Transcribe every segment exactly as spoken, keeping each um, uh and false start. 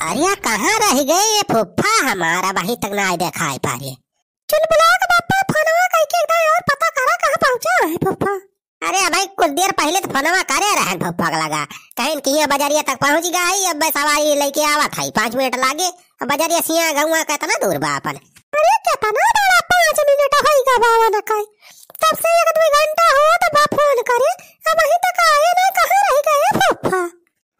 अरे, कहाँ रहि गए ये फूफा हमार, अबहीं तक नाहीं देखाइ पारे। चुलबुला के बप्पा, फोनवा कइके एकदम और पता करा, कहाँ पहुँचा है फूफा। अरे, अबहीं कुछ देर पहिले त फोनवा करे रहन फूफा के लगा, कहिन कि हियाँ बजरिया तक पहुँच गया है, अब सवारी लइके आवत है, पाँच मिनट लागे। अब बजरिया से हियाँ गउँवा केतना दूर बा अपन? अरे, केतना बड़ा पाँच मिनट होइगा बावन का, तब से एक दुइ घंटा होत बा फोन करे, अबहीं तक आए नाहीं, कहाँ रहि गए फूफा?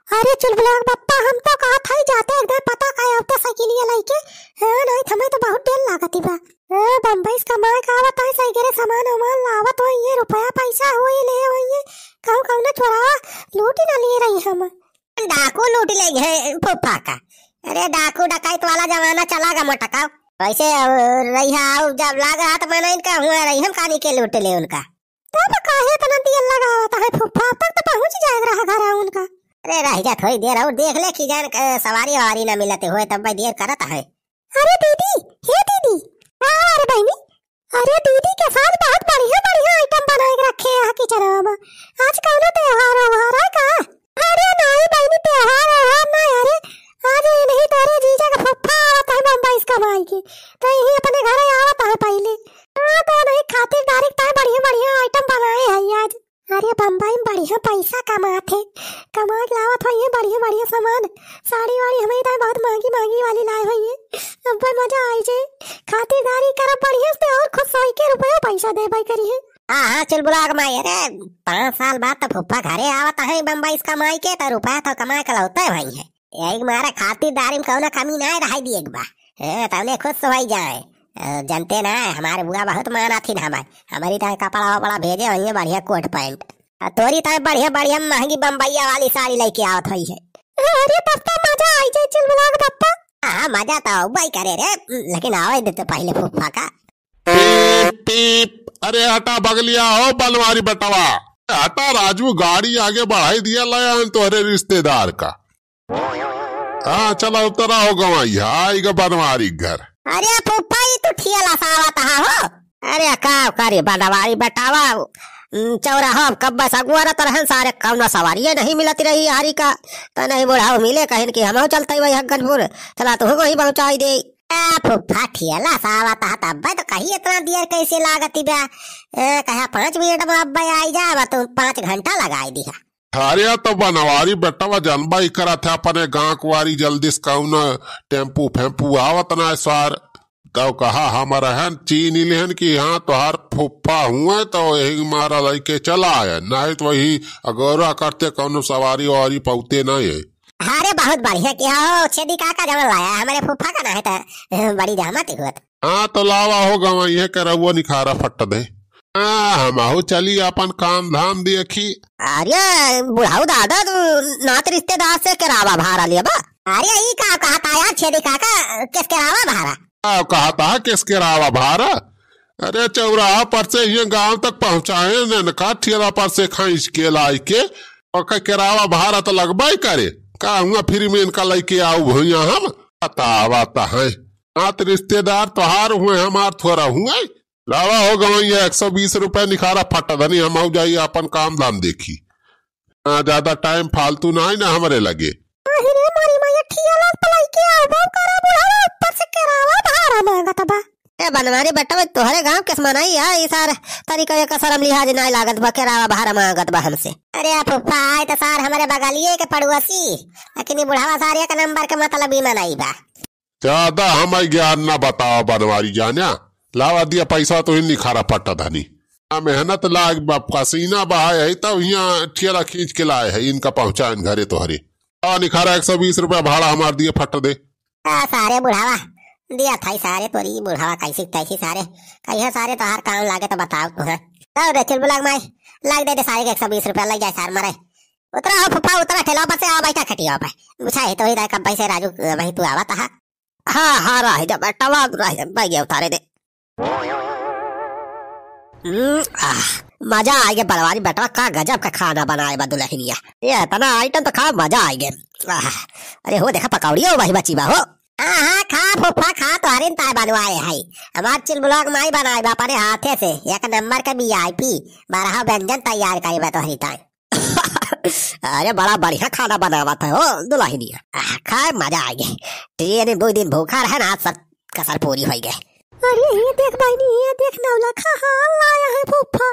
अरे चुलबुला के बप्पा, हम तो कहत हई जाते एकदम पता का आवते साइकिलिया लइके। हाँ, नाहीं त हमें तो बहुत देर लागत ही बा। हाँ, बम्बई से कमाइ के आवत है, सही घरे सामान वामान लावत होइहैं, रुपया पैसा होई ले होइहैं, कहूँ कहूँ ना चोरावा लूटि ना लिए रही हम। डाकू लूटि लेइहैं फूफा का। अरे डाकू डकैत वाला जमाना चला गा मोटका। वैसे, अ, रहिया आउ जब लाग रहा त मनइन का हुआ रही हम कानी के लूटि ले उनका। तब काहे इतना देर लगावत है फूफा? अब तक तो पहुँच जाए रहा घर उनका। अरे रहि जा थोड़ी देर और देख ले कि जान, अ, सवारी वारी ना मिलत होए तब भाई देर करत है। अरे दीदी, हे दीदी, का हो रे बहिनी? अरे दीदी के साथ बहुत बढ़िया बढ़िया आइटम बनाए के रखे हैं किचनवा में। आज कौनो त्योहार व्योहार है का? अरे नाहीं बहिनी, त्योहार व्योहार नाहीं, अरे आज इन्हीं तोरे जीजा के फूफा आवत है बम्बई से कमाइ के, तो इही अपने घरे आवत है पहिले। हाँ, तो उन्हीं खातिरदारी के ताईं बढ़िया बढ़िया आइटम बनाए है आज। अरे बम्बई में बढ़िया पैसा कमात है, कमा के लावत होइहैं बढ़िया बढ़िया सामान, साड़ी वाड़ी हमें ताईं बहुत महँगी महँगी वाली लाए होइहैं। अब मजा आइ जाए, खातिरदारी करब बढ़िया से और खुश होइके रुपया पैसा देबै करिहैं। हाँ, हाँ, चुलबुला के माई, अरे, पाँच साल बाद तो फूफा घरे आवत है बम्बई से कमाइ के, तो रुपया तो कमाइ के लौटे भाई है। यही मारे खातिरदारी में कौनो कमी ना रहे दिए के बा। हाँ, तौने खुश होइ जाए। अ, जनते ना है, हमारे बुआ बहुत मानत हिन हमार। हमरी ताईं कपड़ा वपड़ा भेजे होइहैं बढ़िया कोट पैंट। आ तोरी ताईं बढ़िया बढ़िया महँगी बम्बैया वाली साड़ी लइके आवत होइहैं। अरे पप्पा, मजा आइ जाए चुलबुला के पप्पा। हाँ, मजा तो अउबइ करे रे, लेकिन आवे देते पहिले फूफा का। पीप, पीप। अरे हटा बगलिया हो बनवारी बेटवा। हटा राजू, गाड़ी आगे बढ़ाइ दिया, ले आन तोहरे रिश्तेदार का। हाँ, चला उतरा हो गवइया, आइगा बनवारी घर। अरे फूफा, ई तू ठियला सावत हा हो? अरे का करे बनवारी बेटवा, उम, चौराहा कब बस अगुआरत रहन सारे, कौनो सवारिये नहीं मिलत रही हारी का। तो नहीं बुढ़ाऊ मिले, कहिन कि हमहू चलते वही हग्गनपुर, चला तू वहीं पहुँचाइ दे। ए, फूफा ठेला से आवत ह, तब्बे तो कही इतना देर कैसे लागत बा? ए, कहा पाँच मिनट में अब्बे आई जा, अब तू पाँच घंटा लगाई दिहा। अरे, तो बनवारी बेटवा जनबा ही करत है, अपने गाँव कुआरी जल्दी से कौन टेम्पू फेम्पू आवत ना है सार। तो कहा हम रहन चीन ही लेहन कि हाँ, तोहार फूफा हुए, तो यही मारा लइके चला आए, नहीं तो वही अगोरा करते कौनो सवारी वारी पौते नहीं है। अरे बहुत बढ़िया किहा हो छेदी काका, जवन लाया हमरे फूफा का ना है त बड़ी जहमत ही होत। हाँ तो लावा हो गवइये के रउआ निखारा फट दे। हाँ हमहू चली अपन काम धाम देखी। अरे बुढ़ाऊ दादा, तू नात रिश्तेदार से केरावा भारा लिया बा? अरे ई का कहता यार छेदी काका, किस केरावा भारा? का कहता है किस केरावा भारा? अरे चौराहा पर से ये गांव तक पहुंचाए ने इनका ठेला पर से खींच के लाई के, और का केरावा भारा तो लगबा ही करे। का हुआ फ्री में इनका लेके आऊ भैया हम? बतावा तो है। नात रिश्तेदार तोहार हुए, हमार थोड़ा हुए। लावा हो गवइया, एक सौ बीस रुपया निखारा फट धनी, हम आऊ जाई अपन काम धाम देखी। हाँ, ज्यादा टाइम फालतू ना है ना हमरे लगे। अरे मोरी मैया, ठियाला पलाई के आवा करे बुढ़ावा, ऊपर से केरावा भारा मांगत बा। ए बनवारी बेटा, तोहरे गांव के मनई है, ई सार तरीका एक शर्म लिहाज ना लागत बा, केरावा भारा मांगत बा हमसे। अरे फूफा, आए तो सार हमरे बगलिए के पड़ोसी, लेकिन ई बुढ़ावा सार एक नंबर के मतलबी मनई बा। ज्यादा हमें ज्ञान ना बतावा बनवारी जान्या। लावा दिया पैसा तो ही निखारा फट धनी। आ मेहनत लाग बा, पसीना बहाए है तब हियाँ ठेला खींच के लाए है, इनका पहुँचाएन घरे तोहरे। आ निखारा एक सौ बीस रुपया भाड़ा हमार दिए फट दे। आ सारे बुढ़ावा, दिया था ही सारे तोरी बुढ़ावा कैसी तैसी सारे। कहिया सारे तोहार काम लागे तो बताओ तू, हाँ। तो रे चुलबुला के माई, लाग दे दे सारे के एक सौ बीस रुपया लग जाए सार मरे। उतरा हो फूफा, उतरा ठेला पर से, आ बैठा खटिया पे। बुझा है तो ही दाई कब से राजू, अ, वही तू आवत हा। हाँ, हाँ, रह जा बेटवा, रह जा, बैग उतारे दे। हम्म, आह, मजा आ गया बनवारी बेटवा, का गजब का खाना बनाए बा दुल्हनिया। ये इतना आइटम तो खा, मजा आ गया। आह, अरे हो देखा पकौड़ियो वही बची बा हो। हाँ, हाँ, खा फूफा खा, तोहरे ताय बनवाए है। हमार चिलबुला के माई बनाए बा अपने हाथे से, एक नंबर के वी आई पी, बारह व्यंजन तैयार करे बा तोहरी ताय। अरे बड़ा बढ़िया खाना बनावत है हो दुलहिनिया। आह, खाए मजा आइगे। तीन दिन, दो दिन भूखा रहे ना, सब कसर पूरी होइगे। अरे ये देख बहिनी, ये देख नौलखा हार लाया है फूफा।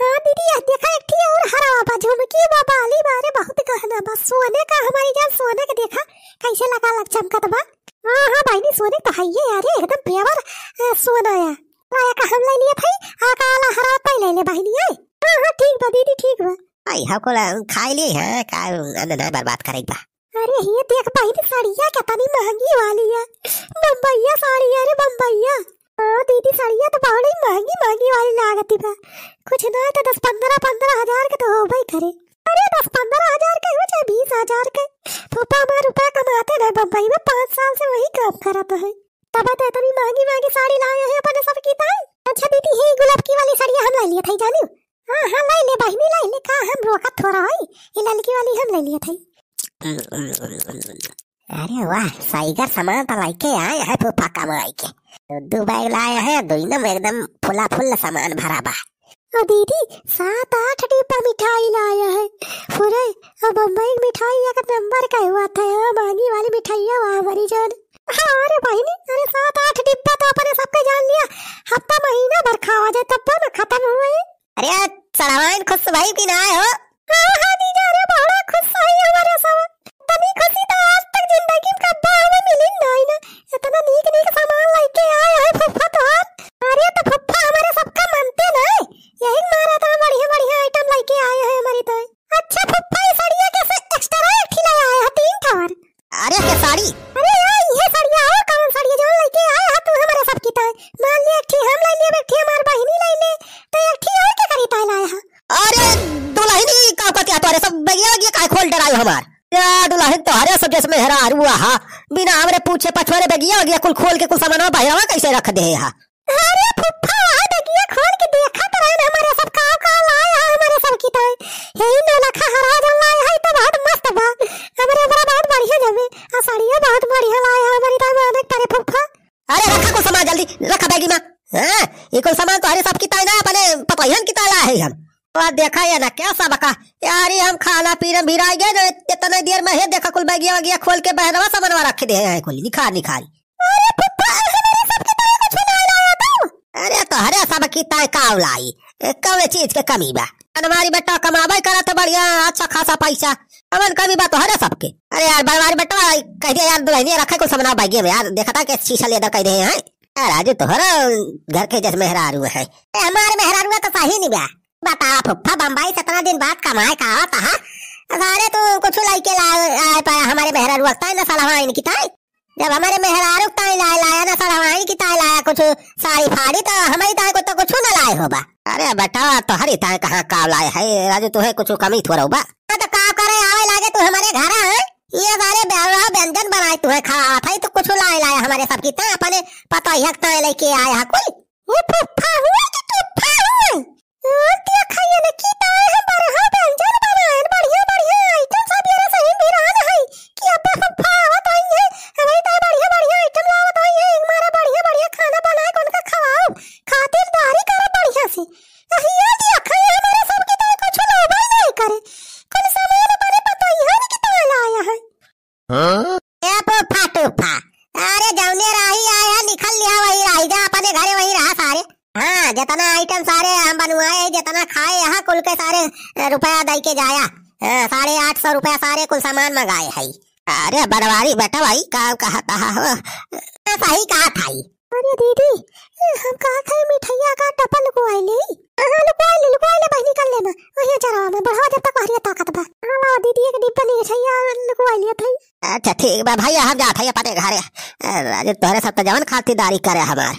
हाँ दीदी, ये देखा एक ठी और हरवा बा, झुमकी बा, बाली बा, अरे बहुत गहना बा, सोने का हमारी जान, सोने के देखा कैसे लगा लग चमकत बा। हाँ हाँ बहिनी, सोने तो है ये यार, ये एकदम pure, अ, सोना है। लाया का हम ले लिए थे, आ काला हरवा पे ले ले बहिनी, आए। हाँ हाँ ठीक बा दीदी, ठीक बा। आई हमको ला-, खाई ली है, का अन्न ना बर्बाद करे बा। अरे ये देख बहिनी, साड़िया कितनी महंगी वाली है, बम्बैया साड़ी है रे, बम्बैया। हाँ दीदी, साड़िया तो बड़ी महंगी महंगी वाली लागती बा, कुछ ना तो दस पन्द्रह, पन्द्रह हजार के तो होबे करे। अरे दस पन्द्रह हजार के हो चाहे बीस हजार के, फूफा हमार रुपया कमाते ना बम्बई में, पाँच साल से वही काम करत है, तब तो इतनी महंगी महंगी साड़ी लाए हैं अपने सब की ताई। अच्छा दीदी, ये गुलाब की वाली साड़िया हम ले लिए थे जानियो। हाँ हाँ, ले ले बहिनी, ले ले, का हम रोकत थोड़ा हई, ये ललकी वाली हम ले लिए थे। अरे वाह, साइगर सामान तो लाइके आए हैं फूफा कमाई के। दो बैग लाए हैं, दोनों में एकदम फुला फुल सामान भरा बा। ओ दीदी, सात आठ डिब्बा मिठाई लाया है। फुरे, ओ बम्बई की मिठाई एक नंबर का हुआ था, हाँ, महंगी वाली मिठाइया, वाह हमारी जान। हाँ, अरे बहिनी, अरे सात आठ डिब्बा तो अपने सबके जान लिया, हफ्ता महीना भर खावा जाए, तब ना खत्म हुए। अरे, सड़वाइन खुश भई कि ना हो? हाँ, हाँ, जीजा, अरे, बड़ा खुश हई हमारे सब। इतनी खुशी तो आज तक जिंदगी में कब्बो हमें मिली नाई ना। इतना नीक, नीक सामान लेके आए हैं फुफ्फा तोहार। अरे, तो फुफ्फा हमारे सबका मनते ना। यही मारा तो बढ़िया, बढ़िया item लेके आए हैं हमारी तो। अच्छा फुफ्फा, ये साड़िया कैसे extra एक ठिला आए हो, तीन ठो और? अरे के साड़ी? अरे यार, ये साड़िया और कौन साड़िया जौन लेके आए हा तू हमारे सब की ताई? मान ले एक ठी हम ले लेब, एक ठी हमार बहिनी ले ले, तो एक ठी और के करी ताई लाए हा? अरे दुलहिनी, का कहती है तोरे सब बैगिया वैगिया काहे खोल डरायो हमार? या दुलहिन तोहरे सब जैसे मेहरारू हा, बिना हमरे पूछे पछवारे बैगिया वैगिया कुल खोल के कुल सामानवा बहिरवा कैसे रख दे हा? अरे फुफ्फा, वहाँ देखिए, खोल के देखा तो रहन हमारे सब का का लाए है हमारे सब की ताई। यही नौलखा हरा जौन लाए है तो बहुत मस्त बा। हमरे ओकरा बहुत बढ़िया जमे। आ साड़िया बहुत बढ़िया लाए है हमारी ताई, मानक परे फुफ्फा। अरे रखा कुल सामान जल्दी, रखा बैगी में। हाँ, ये कुल सामान तो हरे सब की ताई ना, अपने पतोहियन की ताई लाए है हम। और देखा ये ना क्या सब का, यार ये हम खाना पीना भिराई गए ना, इतने देर में हे देखा कुल बैगिया वैगिया खोल के बहरवा सामानवा रख दे हैं कुल निखार निखारी। अरे फुफ्फा, हमारे सब की ताई कुछ ना लाया तू। अरे तोहरे सब की ताई का लाई? ए, कौन चीज के कमी बा? बनवारी बेटा कमाबे करत है बढ़िया, अच्छा खासा पैसा। कवन कमी बा तोहरे सबके? अरे यार, बनवारी बेटा कह दिया यार, दुलहिनिया रखे कुल सामानवा बैगे में यार, देखा था कि शीशा लेदर कह दे हैं। ए राजू, तोहरा घर के जस मेहरारू है। ए, हमारे मेहरारू तो सही नहीं बा। बतावा फुफ्फा, बम्बई से इतना दिन बाद कमाए का आवत हा? सारे तू कुछ लइके ला-, आए पाया हमारे मेहरारू ताई ना सड़वाइन की ताई। जब हमारे मेहरारू ताई लाए लाया ना सड़वाइन की ताई लाया कुछ साड़ी फाड़ी तो हमारी ताई को तो कुछ ना लाए होबा। अरे बेटा, तोहरी ताई कहाँ का लाए है राजू, तुहे कुछ कमी थोड़ा बा। हाँ तो का करे आवे लागे तू हमारे घर है? ये सारे ब्याह व्यंजन बनाए तुहे खावा था, तो कुछ लाए लाए हमारे सब की ताई, अपने पतोहिया के ताई लेके आया है कोई। ये फुफ्फा हुए कि टुफ्फा हुए? और देखा ये न की ताई हम बरहा व्यंजन बनाएन, बढ़िया बढ़िया item सब ये रसही बिरान है कि अब्बे फुफ्फा आवत आई है, हमारी ताई बढ़िया बढ़िया item लावत आई है, एक मारा बढ़िया बढ़िया खाना बनाए के उनका खवाओ, खातिरदारी करब बढ़िया से। अहिया देखा ये हमारे सब की ताई कुछ लावे नहीं करे, कुल सामान अपने पतोहिया की ताई लाया है। हाँ? ए फुफ्फा टुफ्फा, अरे जौने राही आए है, निकल लिया वही राही, जा अपने घरे वही रहा सारे। हाँ, जितना item सारे हम बनवाए हैं, जितना खाए यहाँ, कुल के सारे, अ, रुपया दई के जाया। हाँ, साढ़े आठ सौ रुपया सारे कुल सामान मंगाए है। अरे बनवारी बेटा भाई, का कहता हो? हाँ, सही कहा था ई। अरे दीदी, हम कहा थे मिठैया का डब्बा लुकवाई ले। हाँ, लुकवाई ले, लुकवाई ले बहिनी, कर लेना। वही चरवा में बढ़वा जब तक हरिया ताकत बा। हाँ, लाओ दीदी, एक डिब्बा मिठैया लुकवाई लिया थे। अच्छा ठीक बा भैया, हम जात है अपने घरे। अरे राजू, तोहरे सब तो जवन खातिरदारी करे हमार।